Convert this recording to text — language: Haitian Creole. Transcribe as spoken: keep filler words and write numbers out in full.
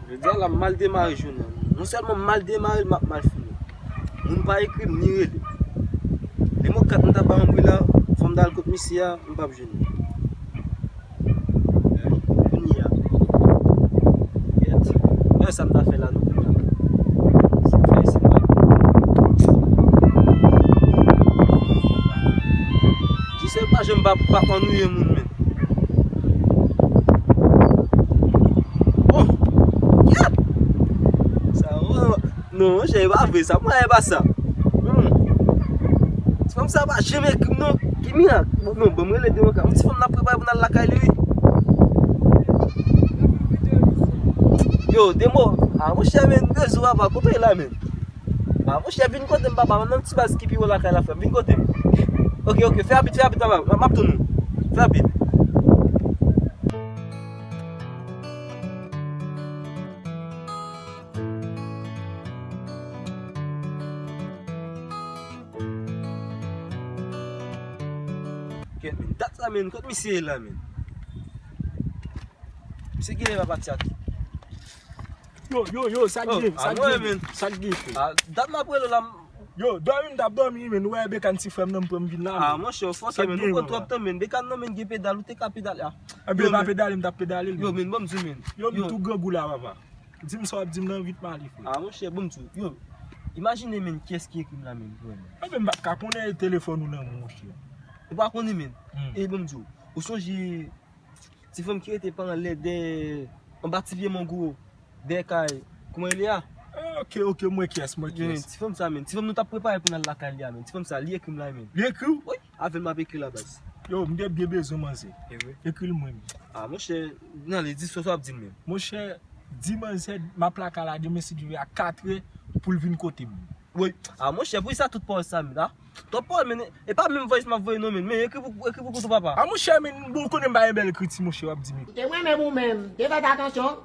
Jodi a la, m mal demare jounen an. Non sèlman m mal demare l, m ap mal fini. Moun pa ekri m ni rele. Depi kat m ta bay yon bri la, fò m t al kot misye a, m p ap jwenn li. Kounye a. Gèt. Wè sa m ta fè la, non? Sa m fè isit la. Jisèl pa janm pa, pa annuiye moun, men. Oh! Gèt! Sa, oh! Non, monchè, e pa vre sa. Mwen, e pa sa. Hmm. Ti fanm sa pa janm ekri m, non. Ki mirak? Bon, non, ban m rele devan ka. Yon ti fanm n ap prepare pou n al lakay li, wi. Yo, Demo. Ah, monchè, men, rezo a pa kote la, men. Ah, monchè, vin kote m, papa. Nan ti baz ki pi wo lakay la, frè m. Vin kote m. Ok, ok, fè rapid, fè rapid, papa. M ap, m ap tann ou. Fè rapid. Kèt, men, dat sa, men, kot misye ye la, men? Misye genlè pa pati ak. Yo, yo, yo, sa k gen, sa k gen, sa k gen, frè? Ah, dat m ap rele w la, m- Yo, dòmi m t ap dòmi, men, ou wè Bekan ti frè m nan m pran m vin la, ah, men. Monchè, ou fòse, men, ou pran twòp tan, men. Bekan nan, men, gen pedal, ou te ka pedale, ah. Enben, pa pedale, m t ap pedale l, yo, men, ban m di w, men. Yo, men, tou grangou la, papa. Di m sa w ap di m nan vit m ale, frè. Ah, monchè, ban m di w, yo. Imajine, men, kiyès ki ekri m la, men, vrèman. Enben, m pa t ka konnen telefòn ou nan men w, monchè. Ou pa konnen, men? Hmm. E ban m di w, ou sonje ti fanm ki rete pa anlè dèyè, anba ti pye mango, dèyè kay, kòman rele a? Ah, ok, ok, m wè kiyès, m wè kiyès. Ti fanm sa, men. Ti fanm nou t ap prepare pou n al lakay li a, men. Ti fanm sa, li ekri m la, men. Li ekri w? Wi, avè l m ap ekri la, baz. Yo, m gen byen bezwen manzè. E vre? Ekri l mwen, men. Ah, monchè, nan, li di sa w ap di l, men. Monchè, di manzè, m ap lakay la demen si Dye vle a katrè pou l vin kote m. Wi. Ah, monchè, poukisa tout pawòl sa, men, ah? Twòp pawòl, men, e pa menm voice m ap voye non, men, men ekri pou, ekri pou kont ou, papa. Ah, monchè, men, bon, ou konnen m pa gen bèl ekriti, monchè, w ap di, men. Ou te renmen pou menm, te fè atansyon.